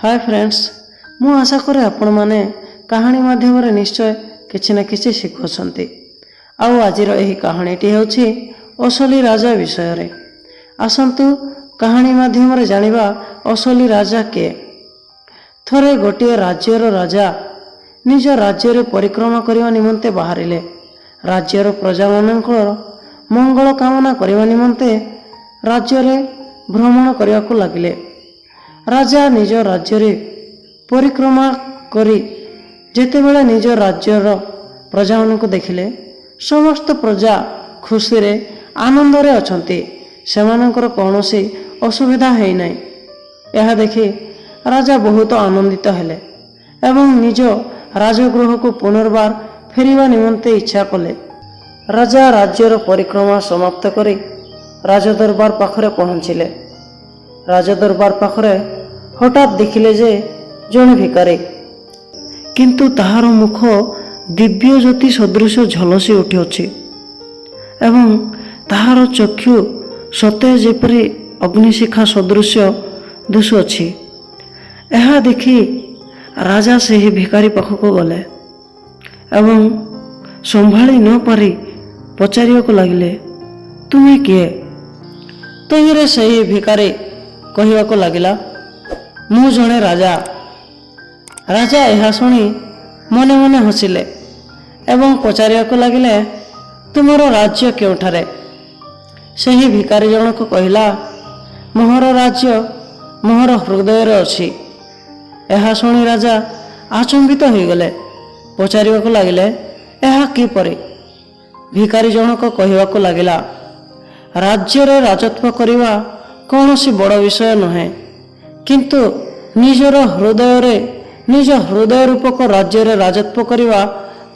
ହାଏ friends, ମୁଁ ଆଶା କରେ ଆପଣମାନେ କାହାଣୀ ମାଧ୍ୟମରେ ନିଶ୍ଚୟ କିଛି ନା କିଛି ଶିଖୁଛନ୍ତି। ଆଉ ଆଜିର ଏହି କାହାଣୀଟି ହେଉଛି ଅସଲି ରାଜା ବିଷୟରେ। ଆସନ୍ତୁ, କାହାଣୀ ମାଧ୍ୟମରେ ଜାଣିବା ଅସଲି ରାଜା କିଏ। ଥରେ ଗୋଟିଏ ରାଜ୍ୟର ରାଜା ନିଜ ରାଜ୍ୟରେ ପରିକ୍ରମା କରିବା ନିମନ୍ତେ ବାହାରିଲେ। ରାଜ୍ୟର ପ୍ରଜାମାନଙ୍କର ମଙ୍ଗଳ କାମନା କରିବା ନିମନ୍ତେ ରାଜ୍ୟରେ ଭ୍ରମଣ କରିବାକୁ ଲାଗିଲେ। ରାଜା ନିଜ ରାଜ୍ୟରେ ପରିକ୍ରମା କରି ଯେତେବେଳେ ନିଜ ରାଜ୍ୟର ପ୍ରଜାମାନଙ୍କୁ ଦେଖିଲେ, ସମସ୍ତ ପ୍ରଜା ଖୁସିରେ ଆନନ୍ଦରେ ଅଛନ୍ତି, ସେମାନଙ୍କର କୌଣସି ଅସୁବିଧା ହେଇନାହିଁ। ଏହା ଦେଖି ରାଜା ବହୁତ ଆନନ୍ଦିତ ହେଲେ ଏବଂ ନିଜ ରାଜଗୃହକୁ ପୁନର୍ବାର ଫେରିବା ନିମନ୍ତେ ଇଚ୍ଛା କଲେ। ରାଜା ରାଜ୍ୟର ପରିକ୍ରମା ସମାପ୍ତ କରି ରାଜଦରବାର ପାଖରେ ପହଞ୍ଚିଲେ। ରାଜଦରବାର ପାଖରେ ହଠାତ୍ ଦେଖିଲେ ଯେ ଜଣେ ଭିକାରୀ, କିନ୍ତୁ ତାହାର ମୁଖ ଦିବ୍ୟ ଜ୍ୟୋତି ସଦୃଶ ଝଲସି ଉଠିଅଛି ଏବଂ ତାହାର ଚକ୍ଷୁ ସତେ ଯେପରି ଅଗ୍ନିଶିଖା ସଦୃଶ୍ୟ ଦିଶୁଅଛି। ଏହା ଦେଖି ରାଜା ସେହି ଭିକାରୀ ପାଖକୁ ଗଲେ ଏବଂ ସମ୍ଭାଳି ନ ପାରି ପଚାରିବାକୁ ଲାଗିଲେ, "ତୁମେ କିଏ?" ତହିଁରେ ସେହି ଭିକାରୀ କହିବାକୁ ଲାଗିଲା, "ମୁଁ ଜଣେ ରାଜା।" ରାଜା ଏହା ଶୁଣି ମନେ ମନେ ହସିଲେ ଏବଂ ପଚାରିବାକୁ ଲାଗିଲେ, "ତୁମର ରାଜ୍ୟ କେଉଁଠାରେ?" ସେହି ଭିକାରୀ ଜଣକ କହିଲା, "ମୋହର ରାଜ୍ୟ ମୋହର ହୃଦୟରେ ଅଛି।" ଏହା ଶୁଣି ରାଜା ଆଚମ୍ବିତ ହୋଇଗଲେ। ପଚାରିବାକୁ ଲାଗିଲେ, "ଏହା କିପରି?" ଭିକାରୀ ଜଣକ କହିବାକୁ ଲାଗିଲା, "ରାଜ୍ୟରେ ରାଜତ୍ୱ କରିବା କୌଣସି ବଡ଼ ବିଷୟ ନୁହେଁ, କିନ୍ତୁ ନିଜର ହୃଦୟରେ, ନିଜ ହୃଦୟ ରୂପକ ରାଜ୍ୟରେ ରାଜତ୍ୱ କରିବା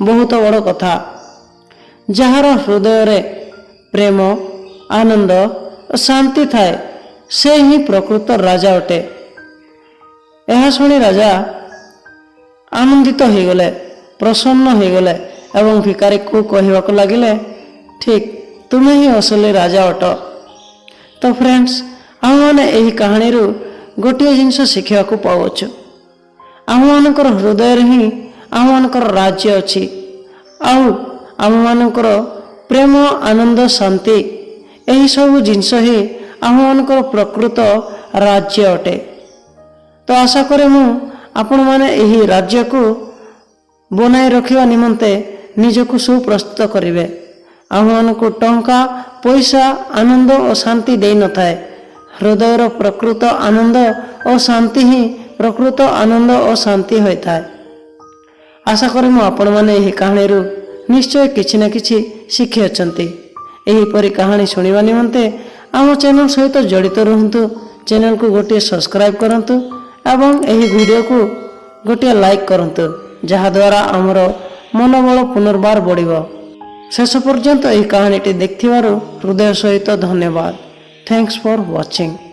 ବହୁତ ବଡ଼ କଥା। ଯାହାର ହୃଦୟରେ ପ୍ରେମ, ଆନନ୍ଦ ଓ ଶାନ୍ତି ଥାଏ, ସେ ହିଁ ପ୍ରକୃତ ରାଜା ଅଟେ।" ଏହା ଶୁଣି ରାଜା ଆନନ୍ଦିତ ହୋଇଗଲେ, ପ୍ରସନ୍ନ ହୋଇଗଲେ ଏବଂ ଭିକାରୀକୁ କହିବାକୁ ଲାଗିଲେ, "ଠିକ୍, ତୁମେ ହିଁ ଅସଲି ରାଜା ଅଟ।" ତ ଫ୍ରେଣ୍ଡସ୍, ଆମେମାନେ ଏହି କାହାଣୀରୁ ଗୋଟିଏ ଜିନିଷ ଶିଖିବାକୁ ପାଉଅଛୁ। ଆମମାନଙ୍କର ହୃଦୟରେ ହିଁ ଆମମାନଙ୍କର ରାଜ୍ୟ ଅଛି ଆଉ ଆମମାନଙ୍କର ପ୍ରେମ, ଆନନ୍ଦ, ଶାନ୍ତି, ଏହିସବୁ ଜିନିଷ ହିଁ ଆମମାନଙ୍କର ପ୍ରକୃତ ରାଜ୍ୟ ଅଟେ। ତ ଆଶା କରେ ମୁଁ, ଆପଣମାନେ ଏହି ରାଜ୍ୟକୁ ବନାଇ ରଖିବା ନିମନ୍ତେ ନିଜକୁ ସୁପ୍ରସ୍ତୁତ କରିବେ। ଆମମାନଙ୍କୁ ଟଙ୍କା, ପଇସା ଆନନ୍ଦ ଓ ଶାନ୍ତି ଦେଇନଥାଏ। ହୃଦୟର ପ୍ରକୃତ ଆନନ୍ଦ ଓ ଶାନ୍ତି ହିଁ ପ୍ରକୃତ ଆନନ୍ଦ ଓ ଶାନ୍ତି ହୋଇଥାଏ। ଆଶା କରେ ମୁଁ, ଆପଣମାନେ ଏହି କାହାଣୀରୁ ନିଶ୍ଚୟ କିଛି ନା କିଛି ଶିଖିଅଛନ୍ତି। ଏହିପରି କାହାଣୀ ଶୁଣିବା ନିମନ୍ତେ ଆମ ଚ୍ୟାନେଲ ସହିତ ଜଡ଼ିତ ରୁହନ୍ତୁ। ଚ୍ୟାନେଲକୁ ଗୋଟିଏ ସବସ୍କ୍ରାଇବ୍ କରନ୍ତୁ ଏବଂ ଏହି ଭିଡ଼ିଓକୁ ଗୋଟିଏ ଲାଇକ୍ କରନ୍ତୁ, ଯାହାଦ୍ୱାରା ଆମର ମନୋବଳ ପୁନର୍ବାର ବଢ଼ିବ। ଶେଷ ପର୍ଯ୍ୟନ୍ତ ଏହି କାହାଣୀଟି ଦେଖିଥିବାରୁ ହୃଦୟ ସହିତ ଧନ୍ୟବାଦ। Thanks for watching.